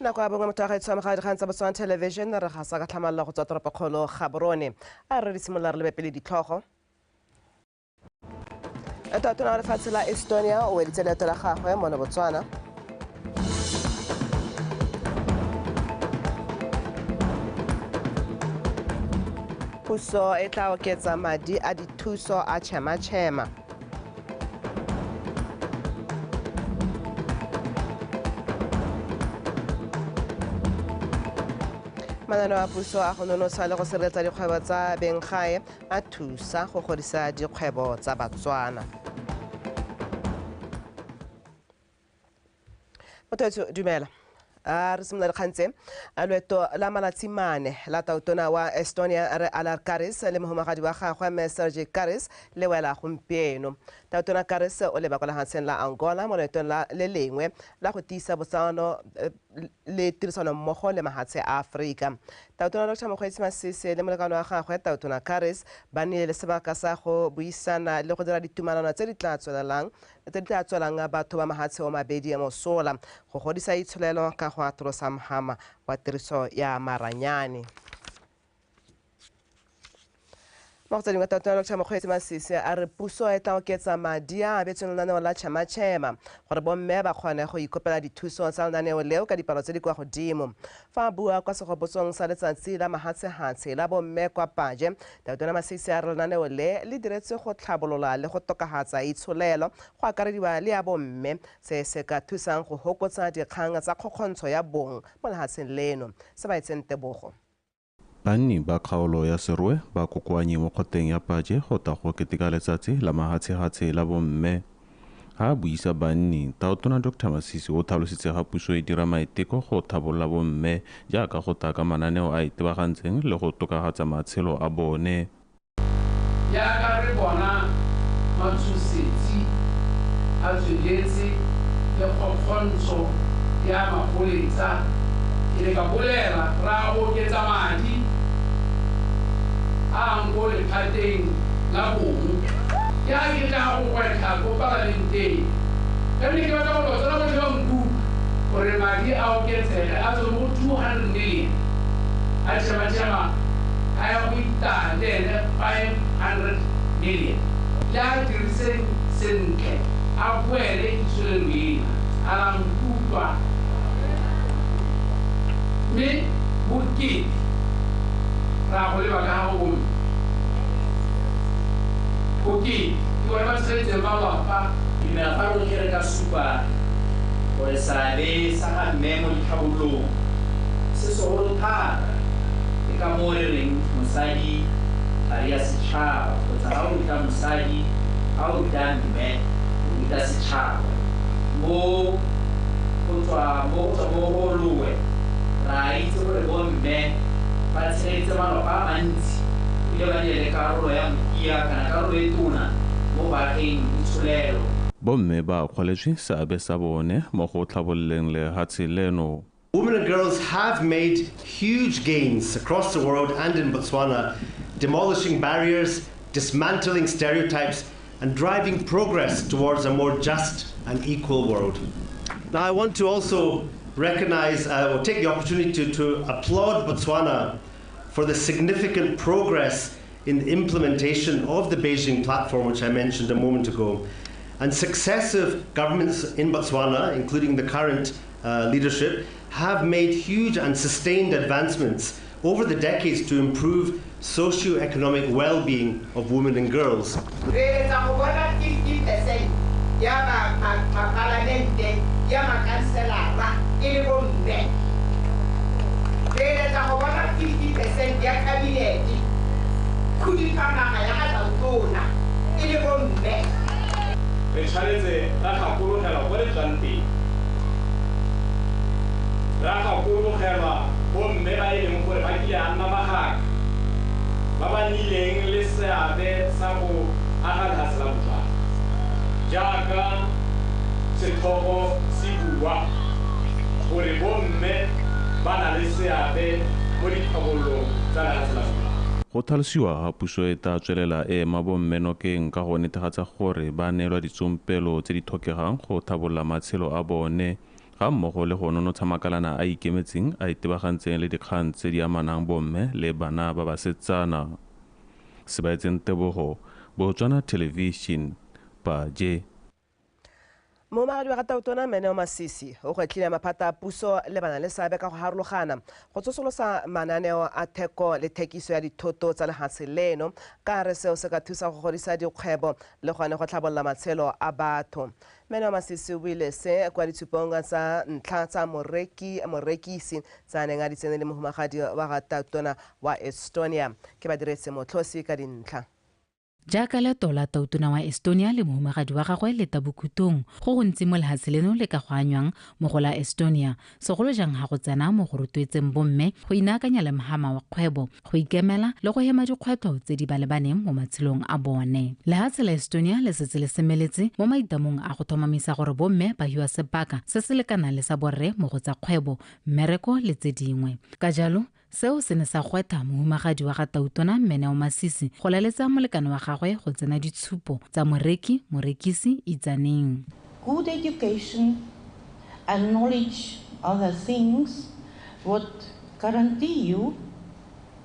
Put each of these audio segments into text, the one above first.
Nako ya bongwe motho wa gaetsho wa dikgang tsa Botswana Television re gasa ka tlhamalelo go tswa toropokgolo Gaborone. A re re simolola re lebe pele ditlhogo. Tautona wa lefatshe la Estonia o weditse leeto la gagwe mono Botswana. Puso e tla oketsa madi a dithuso a tšhema-tšhema. Mananeo a puso a go nonotsha le go sireletsa dikgwebo tsa benggae a thusa go godisa dikgwebo tsa Batswana. Motho dumela. A re simolola dikgang tse. Loeto la malatsi mane la tautona wa Estonia re Alar Karis le mohumagadi wa gagwe mme Sergei Karis le wela gompieno. Tautona Karis o leba kwa lefatsheng la Angola mo loetong la le lengwe la go tiisa botsalano le tirisano mmogo le mahatshe a Aforika. Tautona Dr. Mokgweetsi Masisi le molekane wa gagwe Tautona Karis ba nnile le sebaka sa go buisana le go dira ditumalano tse di tla tswelelang tse di tla tswelang batho ba mahatshe o mabedi mosola go godisa itsholelo ka go atolosa mhama wa tiriso ya maranyane. Mo go tse dingwe, Tautona Dr. Mokgweetsi Masisi a re puso e tla oketsa madi a abetsweng lenaneo la Tšhema-Tšhema gore bomme ba kgone go ikopela dithuso tsa lenaneo leo ka dipalo tse di kwa godimo. Fa a bua kwa segopotsong sa letsatsi la mahatshehatshe la bomme kwa Paje, Tautona Masisi a re lenaneo le le diretswe go tlhabolola le go tokafatsa itsholelo go akarediwa le ya bomme, se se ka thusang go hokotsa dikgang tsa kgokgontsho ya bong mo lehatsheng leno. Se ba etseng tebogo. Banni ba kgaolo ya Serowe ba kokoanye mo kgoteng ya Paje go tla go keteka letsatsi la mahatshehatshe la bomme. Ha a buisa banni, Tautona Dr. Masisi o tlhalositse ga puso e dira maiteko go tlhabolola bomme jaaka go tla ka mananeo a itebagantseng le go tokafatsa matshelo a bone. Jaaka re bona matshosetsi a tsweletse le kgokgontsho ya magoletsa, ke ne ka bolela ra oketsa madi a ang ko lephateng la bong. Ke a ke tla go gwetlha ko palamenteng ka mme ke batla gore Batswana botlhe ba nkutlwe gore madi a oketsege a tswe mo go 200 million a tšhema-tšhema a ya go itaya le ene 500 million. Le a diriseng sentle a boele itsholelo ena a la nkutlwa mme bokete ra go leba ka ga go bomme. Bokete ke bone ba tshegetseng malwapa. Dumela fa rotlhe re ka supa gore seabe sa ga mme mo ditlhabololong se segolo thata. Ke ka moo re reng mosadi thari ya setšhaba kgotsa ha o ruta mosadi, ha o ruta mme, o ruta setšhaba. Mo go tswa mo go tswa mo go lowe ra itse gore bomme ba tshegeditse malwapa a mantsi ebile ba nnile le karolo ya motia kana karolo e tona mo go ageng itsholelo. Bomme ba akgoletswe seabe sa bone mo go tlhabololeng lehatshe leno. Women and girls have made huge gains across the world and in Botswana, demolishing barriers, dismantling stereotypes, and driving progress towards a more just and equal world. Now, I want to also recognize or take the opportunity to applaud Botswana for the significant progress in the implementation of the Beijing platform, which I mentioned a moment ago. And successive governments in Botswana, including the current leadership, have made huge and sustained advancements over the decades to improve socio-economic well-being of women and girls. Re etsa go bona 50% ya mapalamente ya makanselara e le bomme. Re eletsa go bona 50% ya kabinete khuduthamaga ya ga Tautona e le bomme. Re tshwanetse ra gakologelwa ko re tswang teng, ra gakologelwa bomme ba e leng gore ba kile a nna magaka, ba ba nnileng le seabe sa go aga lehatshe la Botswana. Jaaka setlhogo se bua gore bomme ba na le seabe mo ditlhabololong tsa lehatshe la Botswana. Go tlhalosiwa ga puso e tla tswelela e ema bomme nokeng ka go netefatsa gore ba neelwa ditsompelo tse di tlhokegang go tlhabolola matshelo a bone. Ga mmogo le go nonotsha makalana a ikemetseng a itebagantseng le dikgang tse di amanang bomme le bana ba basetsana. Sebaetseng Tebogo, Botswana Television, Paje. Mohumagadi wa ga Tautona Mmeneo Masisi o gwetlhile maphata a puso le bana le seabe ka go harologana go tsosolosa mananeo a theko le thekiso ya dithoto tsa lehatshe leno, ka re seo se ka thusa go godisa dikgwebo le gone go tlhabolola matshelo a batho. Mmeneo Masisi o buile se kwa ditshupong tsa ntlha tsa morekisi tsa neng a di tsene le mohumagadi wa ga Tautona wa Estonia. Ke ba diretse motlhosi ka dintlha. Jaaka leeto la Tautona wa Estonia le mohumagadi wa gagwe le tabokutong go gontsi mo lehatshe leno le ka go anywang mo go la Estonia, segolo jang ha go tsena mo go rotloetseng bomme go inaakanya le mohama wa kgwebo, go ikemela le go hema dikgwetlho tse di ba lebaneng mo matshelong a bone. Lehatshe la Estonia le setse le semeletse mo maitamong a go tlhomamisa gore bomme ba hiwa sebaka se se lekanang le sa borre mo go tsa kgwebo, mmereko le tse dingwe. Ka jalo, seo se ne sa gwetha mohumagadi wa ga Tautona Mmeneo Masisi go laletsa molekane wa gagwe go tsena ditshupo tsa moreki morekisi itsaneng. Good education and knowledge are the things what guarantee you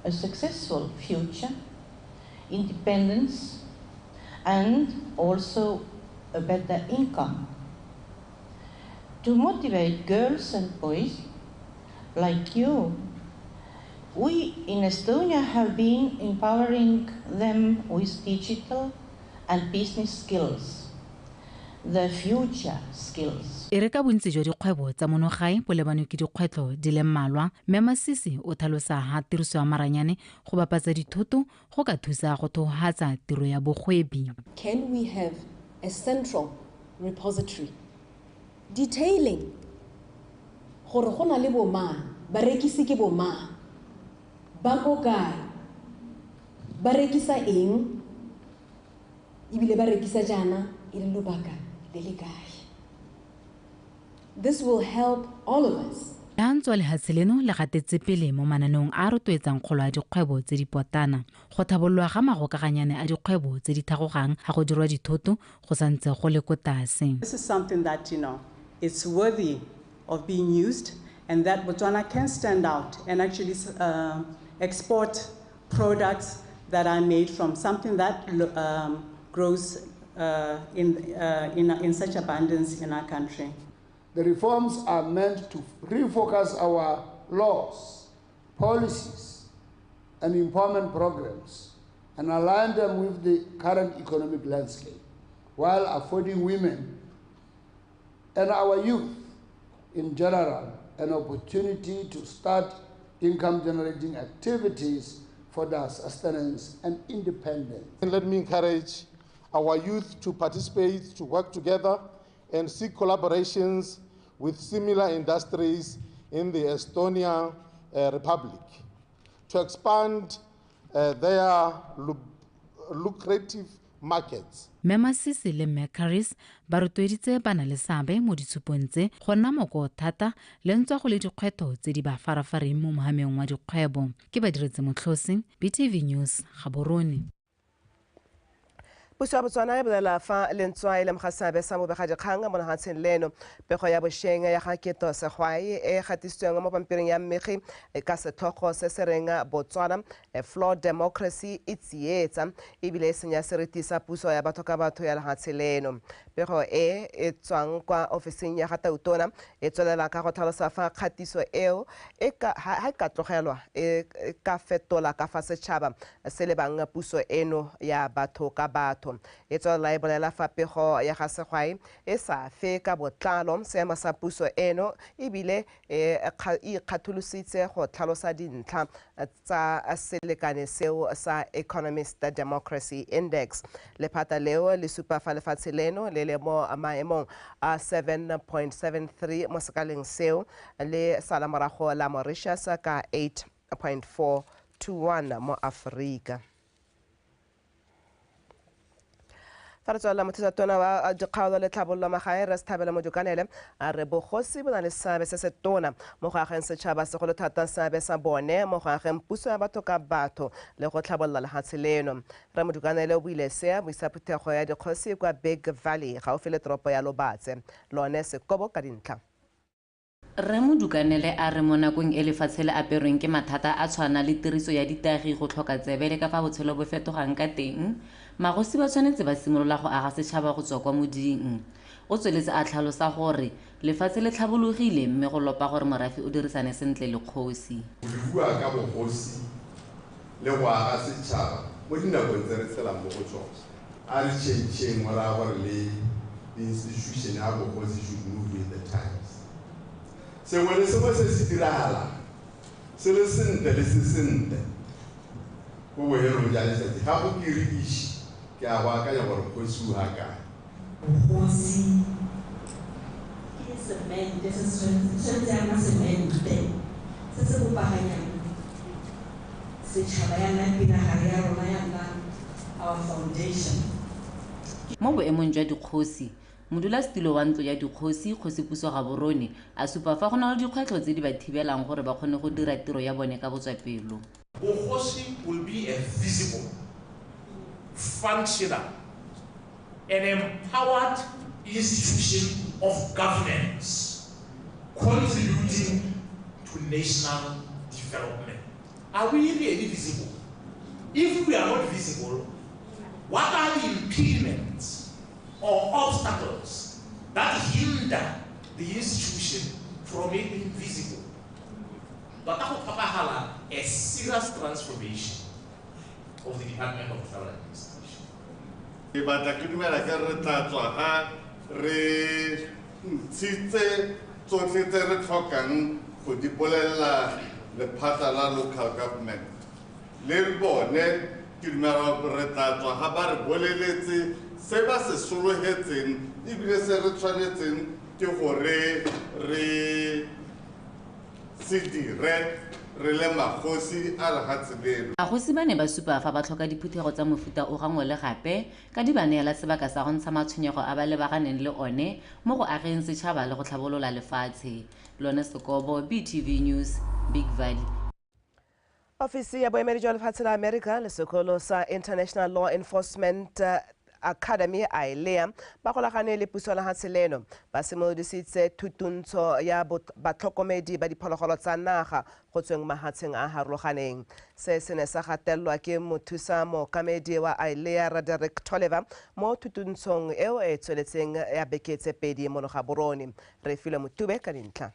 a successful future, independence, and also a better income. To motivate girls and boys like you, we in Estonia have been empowering them with digital and business skills, the future skills. E re ka bontsi jwa dikgwebo tsa monogae bo lebanwe ke dikgwetlho di le mmalwa, Mme Masisi o tlhalosa ha tiriso ya maranyane go bapatsa dithoto go ka thusa go thohatsa tiro ya bogwebi. Can we have a central repository detailing gore go na le bomang, barekisi ke bomang, ba ko kae, ba rekisa eng, ebile ba rekisa jaana e le lobaka le le kae. This will help all of us. La ntswa lehatshe leno le gatetse pele mo mananeong a rotloetsang kgolo ya dikgwebo tse di potana, go thabololwa ga magokaganyane a dikgwebo tse di thagogang ga go dirwa dithoto go santse go le ko tlase. This is something that, you know, it's worthy of being used, and that Botswana can stand out and actually export products that are made from something that grows in such abundance in our country. The reforms are meant to refocus our laws, policies, and empowerment programs and align them with the current economic landscape, while affording women and our youth in general an opportunity to start income-generating activities for their sustenance and independence. And let me encourage our youth to participate, to work together, and seek collaborations with similar industries in the Estonia Republic to expand their lucrative markets. Mme Masisi le Mme Karis ba rotloeditse bana le seabe mo ditshupong tse go nna moko thata le ntswa go le dikgwetlho tse di ba farafareng mo mohameng wa dikgwebo. Ke ba diretse motlhosi, BTV News, Gaborone. Puso ya Botswana e bolela fa lentswa e lemoga seabe sa mobegadikgang mo lefatsheng leno. Pego ya bošeng ya ga Keto Segwai e gatisitsweng mo pampiring ya mmegi ka setlhogo se se reng Botswana Flawed Democracy e tsietsa ebile e senya seriti sa puso ya batho ka batho ya lefatshe leno. Pego e e tswang kwa ofising ya ga Tautona e tswelela ka go tlhalosa fa kgatiso eo ha e ka tlogelwa e ka fetola ka fa setšhaba se lebang puso eno ya batho ka batho. E tswelela e bolela fa pego ya ga Segwai e sa fe ka botlalo seemo sa puso eno ebile e ikgatholositse go tlhalosa dintlha tsa selekane seo sa Economist Democracy Index. Lephata leo le supa fa lefatshe leno le le mo maemong a 7.73 mo sekaleng seo le sala morago la Mauritius ka 8.421 mo Aforika. Fa re tswelela, mothusatona wa dikgaolo le tlhabololo magae Re Sethabelo Modukanele a re bogosi bo na le seabe se se tona mo go ageng setšhaba, segolo thata seabe sa bone mo go ageng puso ya batho ka batho le go tlhabolola lehatshe leno. Re Modukanele o buile se a buisa phuthego ya dikgosi kwa Big Valley gaufi le toropo ya Lobatse. Lone Sekobo ka dintlha. Rre Modukanele a re mo nakong e lefatshe le aperweng ke mathata a tshwana le tiriso ya ditagi, go tlhoka tsebe le ka fa botshelo bo fetogang ka teng, magosi ba tshwanetse ba simolola go aga setšhaba go tswa kwa moding. O tsweletse a tlhalosa gore lefatshe le tlhabologile mme go lopa gore morafe o dirisane sentle le kgosi. Re bua ka bogosi le go aga setšhaba mo dinakong tse re tshelang mo go tsone. A re change-eng go raya gore le institution ya bogosi should move with the times. Sengwe le sengwe se se diragalang se le sentle le se sentle ko bohelong ja letsatsi ga go kiridiše ke a go akanya gore kgosi o ga kae. Bogosi ke semente se tshwanetse ya nna semente se se bopaganyang setšhaba, ya nna pinagare ya rona, ya nna our foundation. Mo boemong jwa dikgosi, modulasetilo wa ntlo ya dikgosi, Kgosi Puso Gaborone, a supa fa go na le dikgwetlho tse di ba thibelang gore ba kgone go dira tiro ya bone ka botswapelo. Bogosi will be a visible, functional and empowered institution of governance contributing to national development. Are we really visible? If we are not visible, what are the impediments or obstacles that hinder the institution from being visible? But a serious transformation of the Department of Travel Administration. Ke batla ke dumela ke re tla tswa ga re ntshitse tsotlhe tse re tlhokang go di bolelela lephata la local government. Le bone ke dumela re tla tswa ga ba re boleletse se ba se sologetseng ebile se re tshwanetseng ke gore re se dire re le magosi a lefatshe leno. Magosi ba ne ba supa fa ba tlhoka diphuthego tsa mofuta o gangwe le gape ka di ba neela sebaka sa go ntsha matshwenyego a ba lebaganeng le one mo go ageng setšhaba le go tlhabolola lefatshe. Lone Sekobo, BTV News, Big Valley. Ofisi ya boemedi jwa lefatshe la Amerika le sekolo sa International Law Enforcement Academy AILEA ba golagane le puso lefatshe leno ba simolodisitse thutuntsho ya batlhokomedi ba diphologolo tsa naga go tsweng mahatsheng a harologaneng. Se se ne sa gatelelwa ke mothusa mookamedi wa AILEA Roderick Tolliver mo thutuntshong eo e tsweletseng ya beke tse pedi mo Gaborone. Re filwe Motube ka dintlha.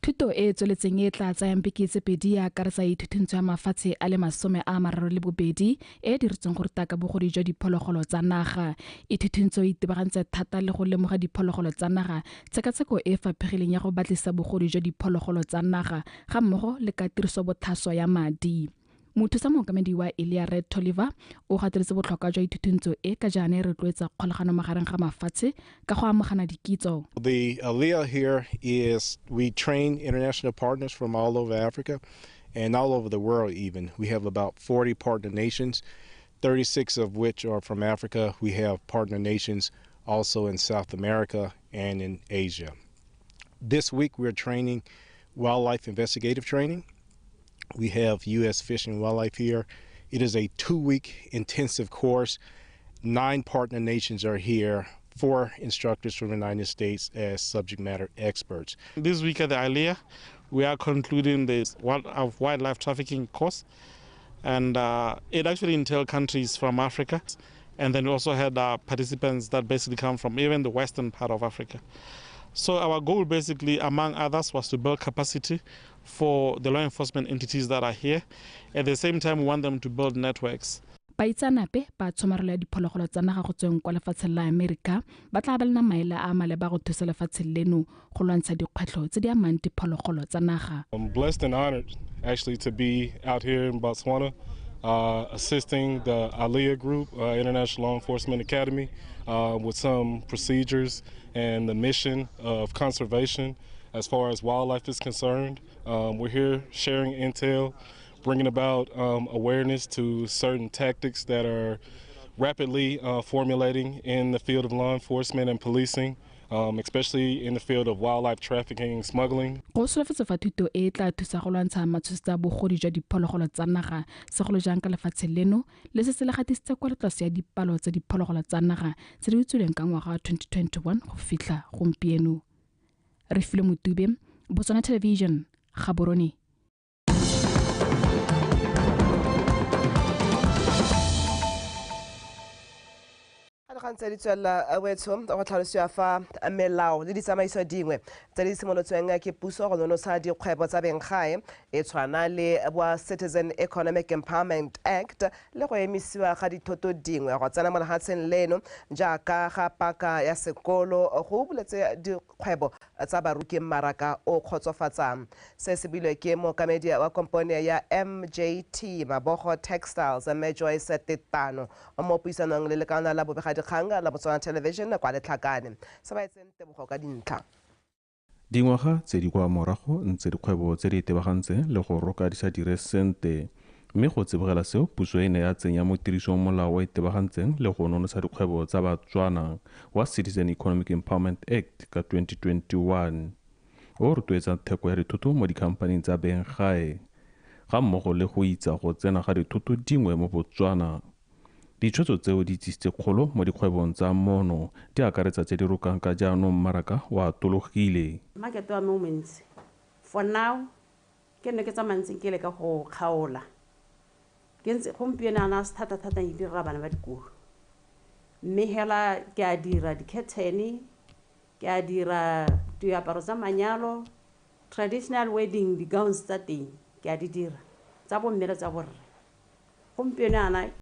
Thuto e tsweletseng e tla tsayang beke tse pedi ya akaretsa ithuthuntso ya mafatshe a le 32 e diretsweng go ruta ka bogodi jwa diphologolo tsa naga. Ithuthuntso e itebagantse thata le go lemoga diphologolo tsa naga, tshekatsheko e faphegileng ya go batlisa bogodi jwa diphologolo tsa naga ga mmogo le ka tiriso botlhaswa ya madi. Mothusa mookamedi wa AILEA Red Tolliver o gateletse botlhokwa jwa ithuthuntso e ka jaana e rotloetsa kgolagano magareng ga mafatshe ka go amogana dikitso. The AILEA here is we train international partners from all over Africa and all over the world even. We have about 40 partner nations, 36 of which are from Africa. We have partner nations also in South America and in Asia. This week we're training wildlife investigative training. We have U.S. Fish and Wildlife here. It is a 2-week intensive course. 9 partner nations are here, 4 instructors from the United States as subject matter experts. This week at the AILEA, we are concluding this wildlife trafficking course, and it actually entailed countries from Africa, and then we also had participants that basically come from even the western part of Africa. So our goal basically, among others, was to build capacity for the law enforcement entities that are here. At the same time, we want them to build networks. Baitseanape ba tshomarelo ya diphologolo tsa naga go tsweng kwa lefatsheng la Amerika ba tla abelana maele a maleba go thusa lefatshe leno go lwantsha dikgwetlho tse di amang diphologolo tsa naga. I'm blessed and honored actually to be out here in Botswana assisting the AILEA group, International Law Enforcement Academy, with some procedures and the mission of conservation as far as wildlife is concerned. We're here sharing intel, bringing about awareness to certain tactics that are rapidly formulating in the field of law enforcement and policing, especially in the field of wildlife trafficking and smuggling. Go solofetse fa thuto e tla thusa go lwantsha matshosetsa a bogodi jwa diphologolo tsa naga, segolo jang ka lefatshe leno le se se le gatisitse kwa tlase ya dipalo tsa diphologolo tsa naga tse di utswilweng ka ngwaga wa 2021 go fitlha gompieno. Re filwe Motube, Botswana Television, Gaborone. Dikgang tse di tswelela wetsho go tlhalosiwa fa melao le ditsamaiso dingwe tse di simolotsweng ke puso go nonotsha dikgwebo tsa benggae e tshwana le bwa Citizen Economic Empowerment Act le go emisiwa ga dithoto dingwe go tsena mo lefatsheng leno jaaka ga paka ya sekolo go buletse dikgwebo tsa baruki mmaraka o kgotsofatsang. Se se builwe ke mookamedi wa kompone ya MJT Mabogo Textiles mme Joyce Tetano mo puisanong le lekana la bobegadikgang la Botswana Television kwa Letlhakane. Se ba etseng tebogo ka dintlha. Dingwaga tse di kwa morago ntse dikgwebo tse di itebagantseng le go roka di sa dire sente, mme go tsibogela seo puso e ne ya tsenya mo tirisong molao o itebagantseng le go nonotsha dikgwebo tsa Batswana wa Citizen Economic Empowerment Act ka 2021 o rotloetsang theko ya dithoto mo dikhampaning tsa benggae ga mmogo le go itsa go tsena ga dithoto dingwe mo Botswana. Ditshwetso tseo di tsisitse kgolo mo dikgwebong tsa mono di akaretsa tse di rokang ka jaanong mmaraka o atologile. Market wa me o montsi. For now, ke nne ke tsamayang ke leka go kgaola. Ke ntse gompieno ana se thata-thata ke direla bana ba dikolo. Mme hela ke a dira di-curtain, ke a dira diaparo tsa manyalo, traditional wedding, di-gowns tsa teng ke a di dira, tsa bomme le tsa borre. Gompieno ana